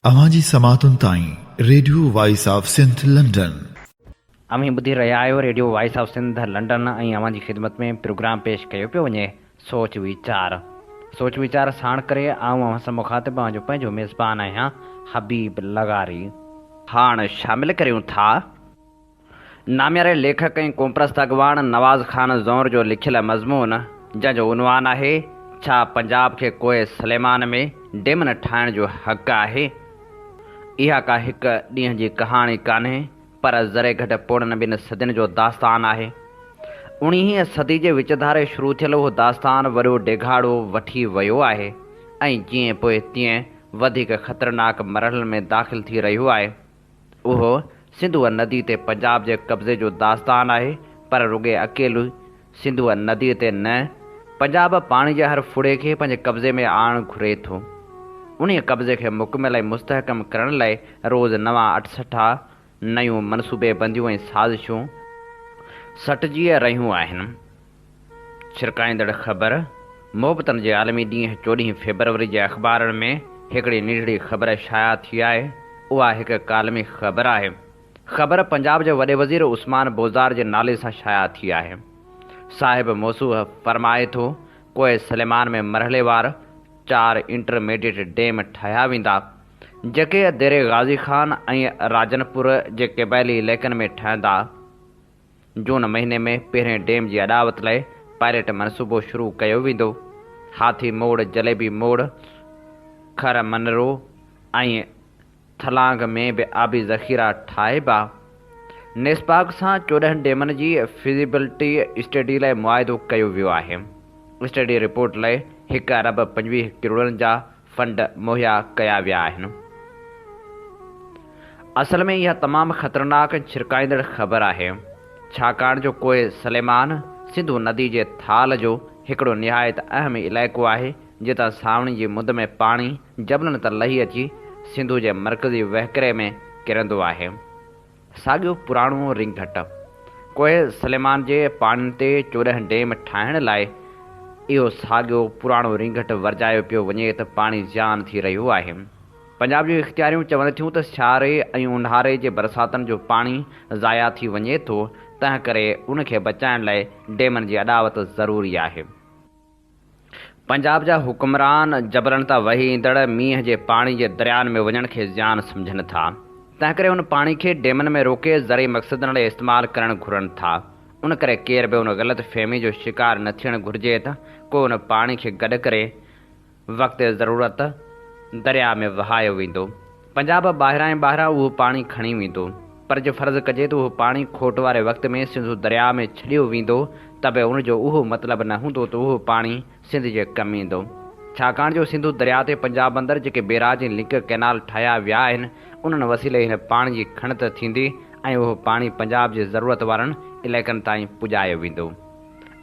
اوهان جي سماعتن تائين radio voice of Sindh London. اوهين ٻڌي رهيا آهيو radio voice of Sindh London ۽ اوهان جي خدمت ۾ پروگرام پيش ڪيو پيو وڃي سوچ ويچار. سوچ ويچار ساڻ ڪري آئون اوهان سان مخاطب اوهان جو پنهنجو ميزبان آهيان حبيب لغاري. هاڻ شامل ڪريون ٿا نامياري ليکڪ ۽ قومپرست اڳواڻ نواز خان زئور جو لکيل مضمون، جنهن جو عنوان آهي، ڇا پنجاب کي ڪوهه سليمان ۾ ڊيمن ٺاهڻ جو حق آهي؟ اها ڪا هڪ ڏينهن جي ڪهاڻي ڪانهي، پر ذري گهٽ پوڻن ٻن صدين جو داستان آهي. اڻيهين صدي جي وچ ڌاري شروع ٿيل اهو داستان وڏو ڊيگهاڙو وٺي ويو آهي ۽ جيئن پوء تيئن وڌيڪ خطرناڪ مرحلن ۾ داخل ٿي رهيو آهي. اهو سنڌوء ندي تي پنجاب جي قبضي جو داستان آهي، پر رڳي اڪيلي سنڌوء نديء تي نه، پنجاب پاڻي جي هر ڦڙي کي پنهنجي قبضي ۾ آڻڻ گهري ٿو. انهيء قبضي کي مڪمل ۽ مستحڪم ڪرڻ لاء روز نوان اٺسٺا، نيون منصوبي بنديون ۽ سازشون سٽجي رهيون آهن. ڇرڪائيندڙ خبر، محبتن جي عالمي ڏينهن چوڏهين فيبروري جي اخبارن ۾ هڪڙي ننڍڙي خبر شايع ٿي آهي، اها هڪ ڪالمي خبر آهي. خبر پنجاب جي وڏي وزير عثمان بوزدار جي نالي سان شايع ٿي آهي. صاحب موصوف فرمائي ٿو، ڪوهه سليمان ۾ مرحليوار چار انٽرميڊيٽ ڊيم ٺاهيا ويندا، جيڪي ديري غازي خان ۽ راجنپور جي قبائلي علائقن ۾ ٺهندا. جون مهيني ۾ پهرين ڊيم جي اڏاوت لاء پائلٽ منصوبو شروع ڪيو ويندو. هاٿي موڙ، جليبي موڙ، کر منرو ۽ ٿلانگ ۾ به آبي ذخيرا ٺاهبا. نيسپاڪ سان 14 ڊيمن جي فزيبلٽي اسٽڊي لاء معاهدو ڪيو ويو آهي. اسٽڊي رپورٽ لاء هڪ ارب 25 ڪروڙن جا فنڊ مهيا ڪيا ويا آهن. اصل ۾ اها تمام خطرناڪ ۽ ڇرڪائيندڙ خبر آهي، ڇاڪاڻ جو ڪوهه سليمان سنڌو ندي جي ٿال جو هڪڙو نهايت اهم علائقو آهي، جتان سانوڻي جي مند ۾ پاڻي جبلن تان لهي اچي سنڌو جي مرڪزي وهڪري ۾ ڪرندو آهي. ساڳيو پراڻو رينگهٽ. ڪوهه سليمان جي پاڻين تي 14 ڊيم ٺاهڻ لاء اهو ساڳيو پراڻو رينگهٽ ورجايو پيو وڃي ته پاڻي زيان ٿي رهيو آهي. پنجاب جون اختياريون چون ٿيون ته سياري ۽ اونهاري جي برساتن جو پاڻي ضايع ٿي وڃي ٿو، تنهن ڪري ان کي بچائڻ لاء ڊيمن جي اڏاوت ضروري آهي. پنجاب جا حڪمران جبلن تان وهي ايندڙ مينهن جي پاڻي جي دريائن ۾ وڃڻ کي زيان سمجهن ٿا، تنهنڪري ان پاڻي کي ڊيمن ۾ روڪي زرعي مقصدن لاء استعمال ڪرڻ گهرن ٿا. ان ڪري ڪير به ان غلط فهمي جو شڪار نه ٿيڻ گهرجي ته ڪو ان پاڻي کي گڏ ڪري وقت ضرورت درياء ۾ وهايو ويندو. پنجاب ٻاهران ئي ٻاهران اهو پاڻي کڻي ويندو. پر جي فرض ڪجي ته اهو پاڻي کوٽ واري وقت ۾ سنڌو درياء ۾ ڇڏيو ويندو ته به ان جو اهو مطلب نه هوندو ته اهو پاڻي سنڌ جي ڪم ايندو. ڇاڪاڻ جو سنڌو درياء تي پنجاب اندر جيڪي بيراج ۽ لنڪ ڪئنال ٺاهيا ويا آهن انهن وسيلي هن پاڻي جي کڻت ٿيندي ۽ اهو پاڻي پنجاب جي ضرورت وارن علائقن تائين پڄايو ويندو.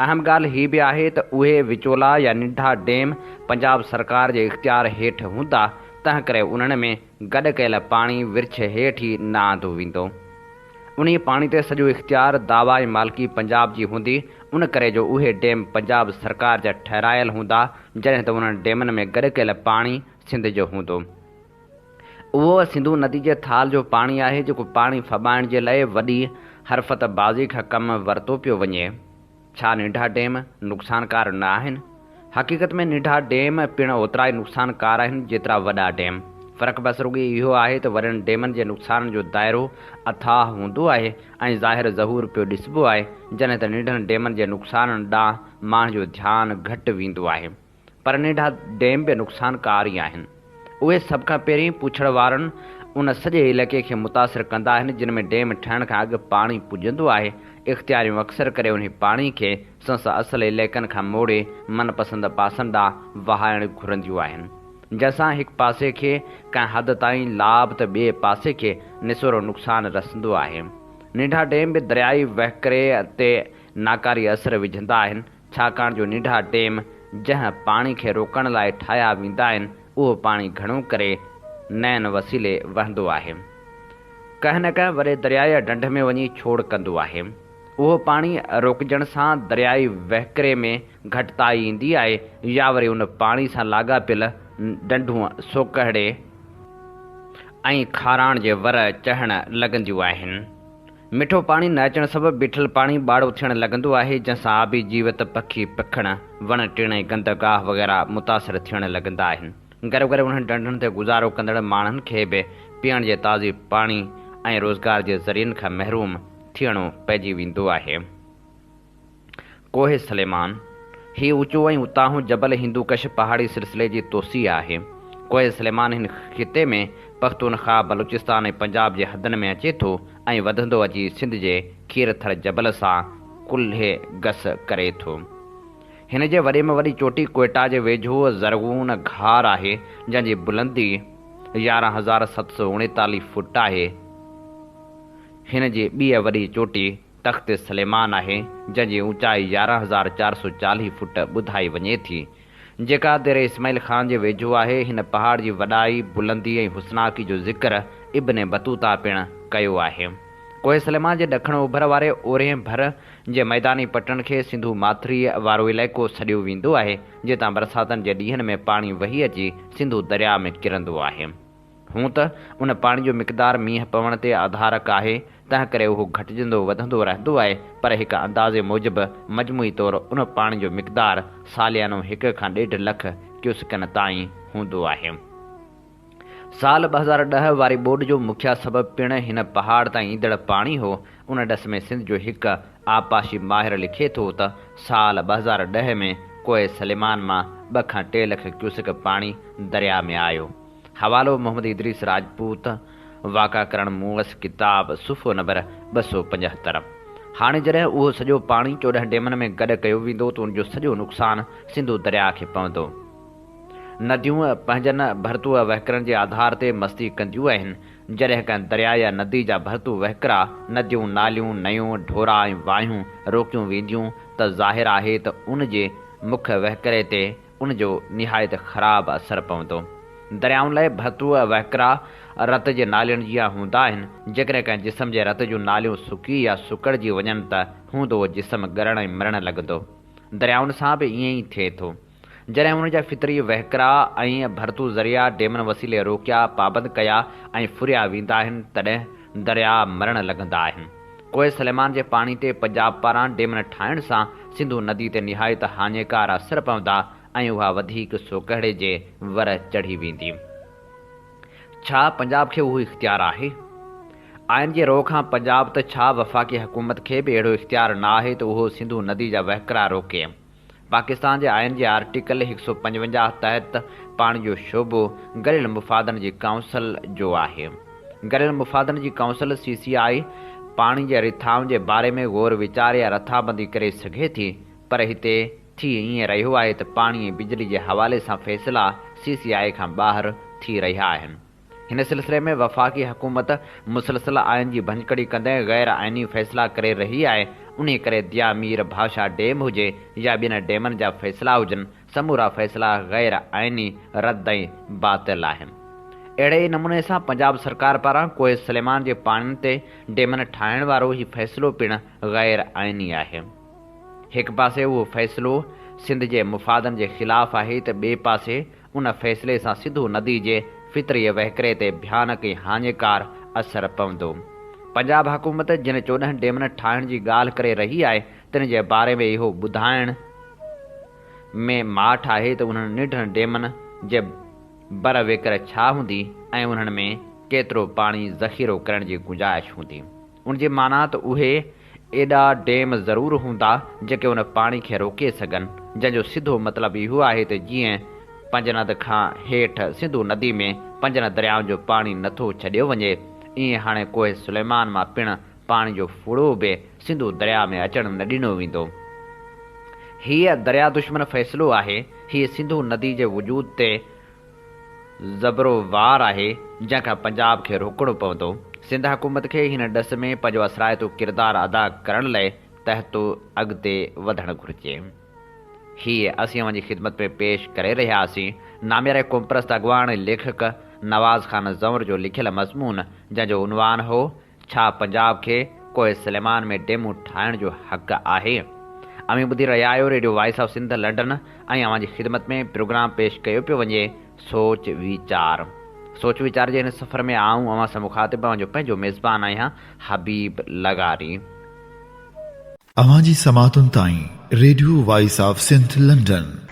اهم ڳالهه هي به آهي ته اهي وچولا يا ننڍا ڊيم پنجاب سرڪار جي اختيار هيٺ هوندا، تنهن ڪري انهن ۾ گڏ ڪيل پاڻي ورڇ هيٺ ئي نه آندو ويندو. انهيء پاڻي تي سڄو اختيار، دعويٰ ۽ مالڪي پنجاب جي هوندي، ان ڪري جو اهي ڊيم پنجاب سرڪار جا ٺهرايل هوندا، جڏهن ته انهن ڊيمن ۾ گڏ ڪيل پاڻي سنڌ جو هوندو. اهو سنڌو ندي جي ٿال جو پاڻي آهي، جيڪو پاڻي ڦٻائڻ جي لاء وڏي حرفت بازي کان ڪم ورتو پيو وڃي. ڇا ننڍا ڊيم نقصانڪار نه آهن؟ حقيقت ۾ ننڍا ڊيم پڻ اوترائي نقصانڪار آهن جيترا وڏا ڊيم. فرق بس رڳي اهو آهي ته وڏن ڊيمن جي نقصانن جو دائرو اٿاهه هوندو آهي ۽ ظاهر ظهور پيو ڏسبو آهي، جڏهن ته ننڍن ڊيمن جي نقصانن ڏانهن ماڻهن جو ڌيان گهٽ ويندو آهي. پر ننڍا ڊيم به نقصانڪار ئي آهن. اهي سڀ کان پهرين پوڇڙ وارن ان سڄي علائقي کي متاثر ڪندا آهن جن ۾ ڊيم ٺهڻ کان اڳ پاڻي پڄندو آهي. اختياريون اڪثر ڪري انهي پاڻي کي سنس اصل علائقن کان موڙي من پسند پاسن ڏانهن وهائڻ گهرنديون آهن. جنهن سان هڪ پاسي کي ڪنهن حد تائين لاڀ ته ٻئي پاسي کي نسورو نقصان رسندو آهي. ننڍا ڊيم به دريائي وهڪري تي ناڪاري اثر وجهندا آهن. ڇاڪاڻ جو ننڍا ڊيم جنهن پاڻي کي روڪڻ لاء ٺاهيا ويندا آهن، اهو پاڻي گهڻو ڪري نئن وسيلي وهندو آهي. ڪنهن نه ڪنهن وڏي درياء يا ڍنڍ ۾ وڃي ڇوڙ ڪندو آهي. اهو پاڻي روڪجڻ سان دريائي وهڪري ۾ گهٽتائي ايندي آهي يا وري ان پاڻي سان لاڳاپيل ڍنڍون سوڪهڙي. ۽ کاراڻ جي ور چڙهڻ لڳنديون آهن. مٺو پاڻي نه اچڻ سبب بيٺل پاڻي ٻاڙو ٿيڻ لڳندو آهي، جنهن سان آبي جيوت، پکي پکڻ، وڻ ٽڻ ۽ گند گاهه وغيره متاثر ٿيڻ لڳندا آهن. گڏوگڏ انهن ڍنڍن تي گذارو ڪندڙ ماڻهن کي به پيئڻ جي تازي پاڻي ۽ روزگار جي ذريعن کان محروم ٿيڻو پئجي ويندو آهي. ڪوهه سليمان، هي اوچو ۽ اتاهون جبل هندوڪش پهاڙي سلسلي جي توسيع آهي. ڪوهه سليمان هن خطي ۾ پختونخواهه، بلوچستان ۽ پنجاب جي حدن ۾ اچي ٿو ۽ وڌندو اچي سنڌ جي کير ٿر جبل سان ڪلهي گس ڪري ٿو. هن جي وڏي ۾ وڏي چوٽي ڪوئيٽا جي ويجهو زرغون گهار آهي، جنهن جي بلندي 11739 فوٽ آهي. هن جي ٻيء وڏي چوٽي تخت سليمان آهي، جنهن جي اوچائي 11440 فوٽ ٻڌائي وڃي ٿي، جيڪا ديري اسماعيل خان جي ويجهو آهي. هن پهاڙ جي وڏائي، بلندي ۽ حسناڪي جو ذڪر ابن بطوطه پڻ ڪيو آهي. ڪوهه سليمان جي ڏکڻ اوڀر واري اورهين ڀر جي ميداني پٽن کي سنڌو ماٿريء وارو علائقو سڏيو ويندو آهي، جتان برساتن جي ڏينهن ۾ پاڻي وهي اچي سنڌو درياء ۾ ڪرندو آهي. هونء ته ان پاڻي جو مقدار مينهن پوڻ تي آڌارڪ آهي، تنهن ڪري اهو گهٽجندو وڌندو رهندو آهي، پر هڪ اندازي موجب مجموعي طور ان پاڻي جو مقدار ساليانو هڪ کان ڏيڍ لک ڪيوسڪن تائين هوندو آهي. سال 2010 واري ٻوڏ جو مکيه سبب پڻ هن پهاڙ تان ايندڙ پاڻي هو. ان ڏس ۾ سنڌ جو هڪ آبپاشي ماهر لکي ٿو ته سال 2010 ۾ ڪوهه سليمان مان ٻه کان ٽي لک ڪيوسڪ پاڻي درياء ۾ آيو. حوالو محمد ادريس راجپوت، واڪا ڪرڻ مون وس ڪتاب، صفحو نمبر 275. هاڻي جڏهن اهو سڄو پاڻي 14 ڊيمن ۾ گڏ ڪيو ويندو ته ان جو سڄو نقصان سنڌو درياء کي پوندو. نديون پنهنجن ڀرتوء وهڪرن جي آڌار تي مستي ڪنديون آهن. جڏهن ڪنهن درياء يا ندي جا ڀرتو وهڪرا، نديون، ناليون، نيون، ڍورا ۽ واهيون روڪيون وينديون ته ظاهر آهي ته ان جي مک وهڪري تي ان جو نهايت خراب اثر پوندو. دريائن لاء ڀتوء وهڪرا رت جي نالين جيان هوندا آهن. جيڪڏهن ڪنهن جسم جي رت جون ناليون سڪي يا سڪڙجي وڃن ته هوند اهو جسم ڳرڻ ۽ مرڻ لڳندو. دريائن سان به ائين ئي ٿئي ٿو. جڏهن انهن جا فطري وهڪرا ۽ ڀرتو ذريعا ڊيمن وسيلي روڪيا، پابند ڪيا ۽ ڦريا ويندا آهن تڏهن درياء مرڻ لڳندا آهن. ڪوهه سليمان جي پاڻي تي پنجاب پاران ڊيمن ٺاهڻ سان سنڌو ندي تي نهايت هاڃيڪار اثر پوندا ۽ اها وڌيڪ سوڪهڙي جي ور چڙهي ويندي. ڇا پنجاب کي اهو اختيار آهي؟ آئين جي رو کان پنجاب ته ڇا وفاقي حڪومت کي به اهڙو اختيار نه آهي ته اهو سنڌو ندي جا وهڪرا روڪي؟ پاڪستان جي آئين جي آرٽيڪل 155 تحت پاڻي جو شعبو گڏيل مفادن جي ڪائونسل جو آهي. گڏيل مفادن جي ڪائونسل، سي سي آء، پاڻي جي رٿائن جي باري ۾ غور ويچار يا رٿابندي ڪري سگهي ٿي پر هتي ٿي ائين رهيو آهي ته پاڻي ۽ بجلي جي حوالي سان فيصلا سي سي آء کان ٻاهر ٿي رهيا آهن. هن سلسلي ۾ وفاقي حڪومت مسلسل آئين جي ڀڃڪڙي ڪندي غير آئيني فيصلا ڪري رهي آهي، انهي ڪري ديا مير ڀاشا ڊيم هجي يا ٻين ڊيمن جا فيصلا هجن، سمورا فيصلا غير آئيني، رد ۽ باطل آهن. اهڙي ئي نموني سان پنجاب سرڪار پاران ڪوهه سليمان جي پاڻين تي ڊيمن ٺاهڻ وارو هي فيصلو پڻ غير آئيني آهي. هڪ پاسي اهو فيصلو سنڌ جي مفادن جي خلاف آهي ته ٻئي پاسي ان فيصلي سان سنڌو ندي جي فطري وهڪري تي ڀيانڪ ۽ هاڃيڪار اثر پوندو. پنجاب حڪومت جن 14 ڊيمن ٺاهڻ جي ڳالهه ڪري رهي آهي، تن جي باري ۾ اهو ٻڌائڻ ۾ ماٺ آهي ته انهن ننڍن ڊيمن جي بر ويڪر ڇا هوندي ۽ انهن ۾ ڪيترو پاڻي ذخيرو ڪرڻ جي گنجائش هوندي. ان جي معنيٰ ته اهي ايڏا ڊيم ضرور هوندا جيڪي ان پاڻي کي روڪي سگهن، جنهن جو سڌو مطلب اهو آهي ته جيئن پنجند کان هيٺ سنڌو ندي ۾ پنجن دريائن جو پاڻي نٿو ڇڏيو وڃي، ائين هاڻي ڪوهه سليمان مان پڻ پاڻي جو ڦڙو به سنڌو درياء ۾ اچڻ نه ڏنو ويندو. هيء درياء دشمن فيصلو آهي، هيء سنڌو ندي جي وجود تي زبرو وار آهي، جنهن کان پنجاب کي روڪڻو پوندو. سنڌ حڪومت کي هن ڏس ۾ پنهنجو اثرائتو ڪردار ادا ڪرڻ لئه تحت اڳتي وڌڻ گهرجي. هيء اسين اوهان جي خدمت ۾ پيش ڪري رهيا هئاسين نامياري قومپرست اڳواڻ ۽ ليکڪ نواز خان زئور جو لکيل مضمون، جنهن جو عنوان هو، ڇا پنجاب کي ڪوهه سليمان ۾ ڊيمون ٺاهڻ جو حق آهي؟ اوهين ٻڌي رهيا آهيو radio voice of Sindh London ۽ اوهان جي خدمت ۾ پروگرام پيش ڪيو پيو وڃي سوچ ويچار. سوچ ويچار جي هن سفر ۾ آئون اوهان سان مخاطب اوهان جو پنهنجو ميزبان آهيان حبيب لغاري. اوهان جي سماعتن تائين radio voice of Sindh London.